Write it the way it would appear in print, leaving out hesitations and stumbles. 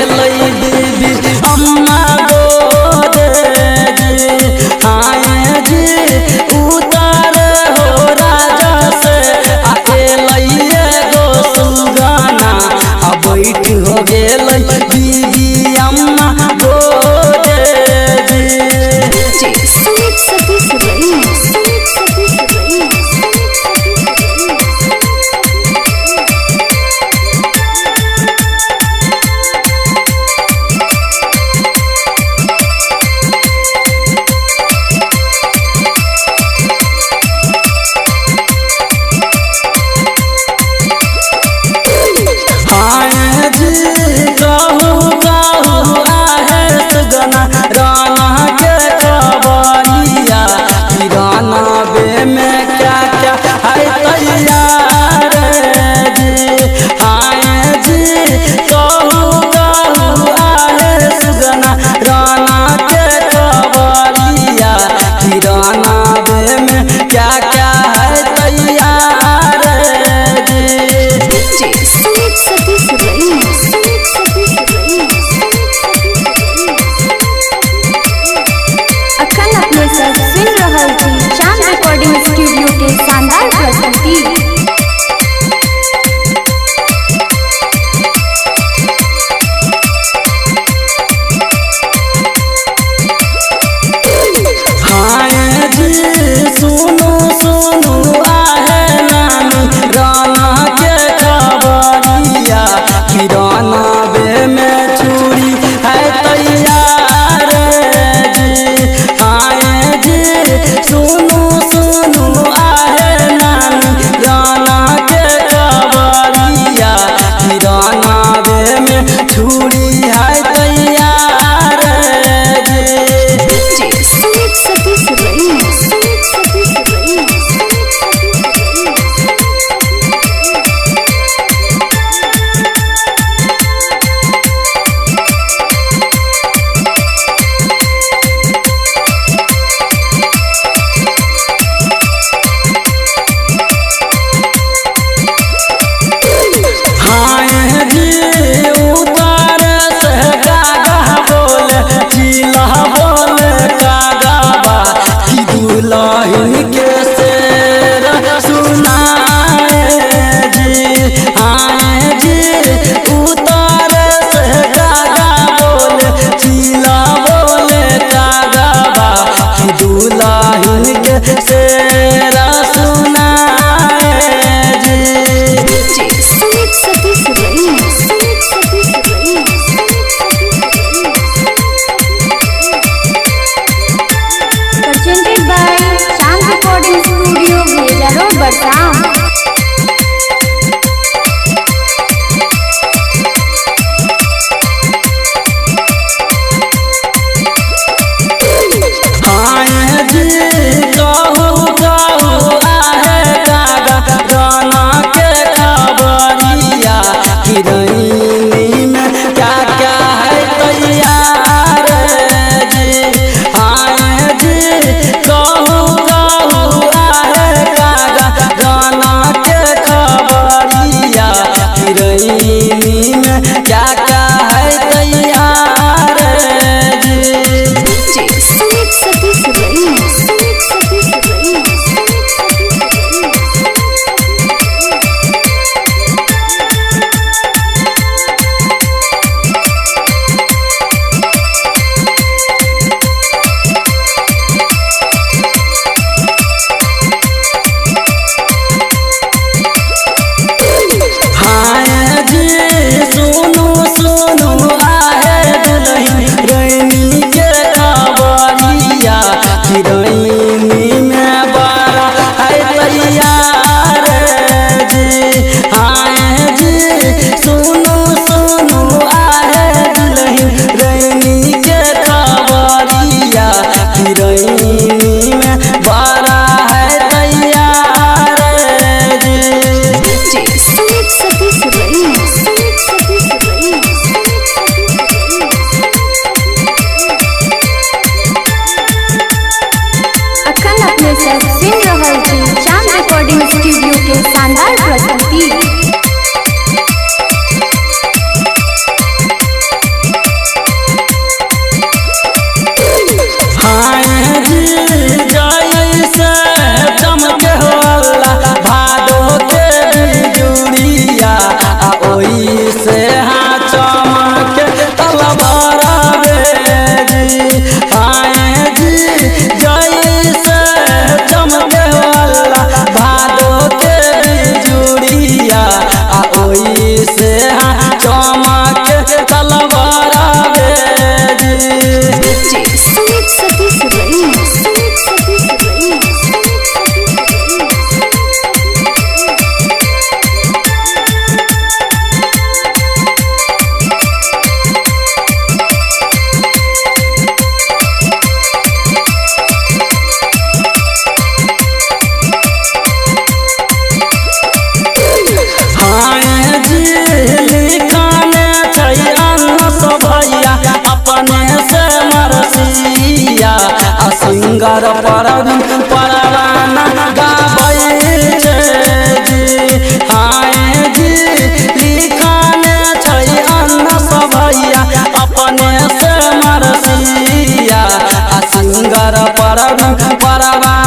गेलै बीबी अम्मा गोरे जी। आए जी उतर हो राजा से आ एलै एगो सुगना आ बैठ हो गेलै बीबी अम्मा गोरे जी। DJ Sumit Satish Rais, Sumit Satish Rais, Sumit Satish rice. आए जी कहू कहू आहे सुगना राना के खबरिया कि राना बे में क्या क्या है तैयार जी। आए जी कहू कहू आहे सुगना राना के खबरिया कि राना बे में क्या क्या है तैयार जी। DJ Sumit Satish Rais, Sumit Satish Rais, Sumit Satish rice. अखन अपने सब सुन रहल छी चांद रिकॉर्डिंग स्टूडियो के शानदार प्रस्तुति। हाय जी सुनो सुनो आहे नानी राना के खबरिया कि राना बे में छुरी है तैयार जी। हाय जी सुनो सुनो आहे नानी राना के खबरिया कि राना बे में छुरी है तैयार जी। DJ Sumit Satish Rais, Sumit Satish Rais, Sumit Satish rice. हाय जी उतार से गागा बोल चिल्ला बोल कागाबा कि दुल्हन के शेर सुनाए जी। हाय जी उतार से गागा बोल चिल्ला बोल कागाबा कि दुल्हन के शेर सुनाए जी। DJ Sumit Satish Rais, Sumit Satish Rais, Sumit Satish Rais. Presented by Chand recording studio, Bheja road, Barsam. आए जी कहू कहू आहे कागा राना के खबरिया कि रैनी में क्या क्या है तैयार जी। आए जी कहू कहू आहे कागा राना के खबरिया कि रैनी में क्या क्या है तैयार जी। DJ Sumit Satish Rais, Sumit Satish Rais, Sumit Satish rice. हाय जी सुनो सुनो आहे दुल्हन रैनी के खबरिया कि रैनी में बड़ा है तैयार जी। हाय जी सुनो सुनो आहे दुल्हन रैनी के खबरिया कि रैनी में बड़ा है तैयार जी। DJ Sumit Satish Rais, Sumit Satish Rais, Sumit Satish rice. अखन अपने सब सुन रहल छी चांद रिकॉर्डिंग स्टूडियो के शानदार प्रस्तुति। सिंगर परवीन परवाना गाबै छै जी। हाय जी लिखने छै अन्न सभैया अपने से मरसिया, आ सिंगर परवीन परवाना।